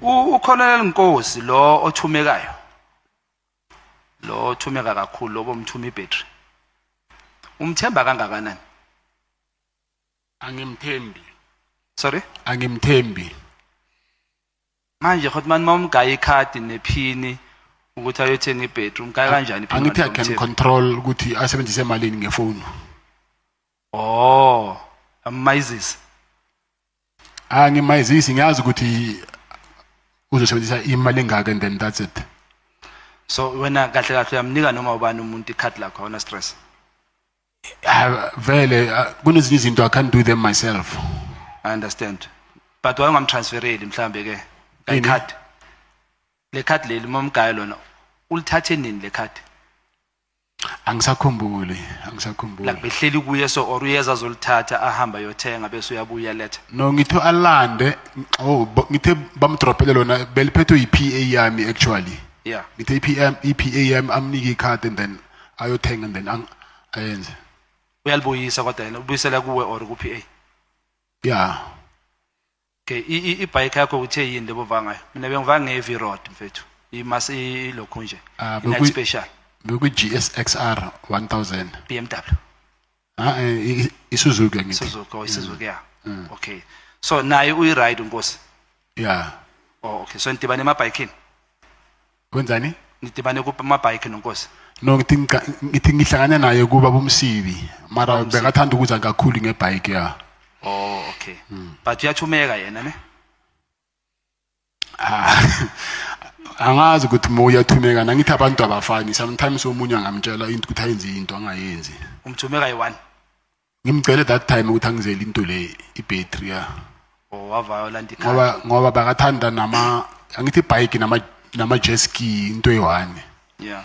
UColonel Nkosi lo othumekayo, lo othumeka kakhulu, lo bomthuma ibhetri, umthemba kangakanani? Angimthembi. Sorry? Angimthembi. Manje Hotman, mawumgaya ikhadi nephini ukuthi ayothenga ibhetri, umgaya kanjani iphini? Angithi I can Umthembi? control ukuthi asebenzise malini ngefoni. Oh, amayizisi. Angimayizisi, ngiyazi ukuthi uzosebenzisa imali engaka and then that's it. So wena kahle kahle uyamnika noma ubani umuntu ikhadi lakho, awuna stress? Ah, vele kunezinye izinto I can't do them myself. I understand, but wayongamtransfereli mhlambe ke Ini? ikhadi, le khadi leli momgaya lona, ulithathe nini le khadi? Angisakhumbuli, angisakhumbuli. Like behleli kuye so, or uyeza azolithatha, ahamba yothenga, bese uyabuya letha? No, ngithe alande, oh, ngithe bamdropele lona, beliphethwe yi-PA yami actually. Ngithe i-PM, i-PA yami amnike ikhadi and then ayothenga and then ayenze. Uyalibuyisa kodwa yena, ubuyisela kuwe or ku-PA? Yeah. Okay, ibhayikhi yakho uthe yini lebo ngayo? Mina bengiva nge-V-Rod, mfethu, imas ilokhu nje. Ah, i-night special. Bekwi-GSXR 1000. BMW? Ah, iSuzuki ngithi. Suzuki, oh, iSuzuki, yeah. Okay, so naye uyi-ride uNkosi? Yeah. Oh, okay, so nidibane emabhayikini? Kwenzani? Nidibane kumabhayikhi noNkosi? No, ngithi ngithi ngihlangane naye kuba bomsibi, mara Baba Msibi. bekathanda ukuza kakhulu ngebhayiki, ya. Oh, okay, but uyathumeka yena, ne? Ah, angazi ukuthi mo uyathumeka, nangithi abantu abafani, sometimes omunye angamtshela into ukuthi ayenze into, angayenzi. Umthumeka yi-one? Ngimcele that time ukuthi angizele into le, ibhetri, ya. Oh, wavayo landa ikhadi. Ngoba bakathanda nama, angithi ibhayiki nama jet ski into eyi-one. Yeah.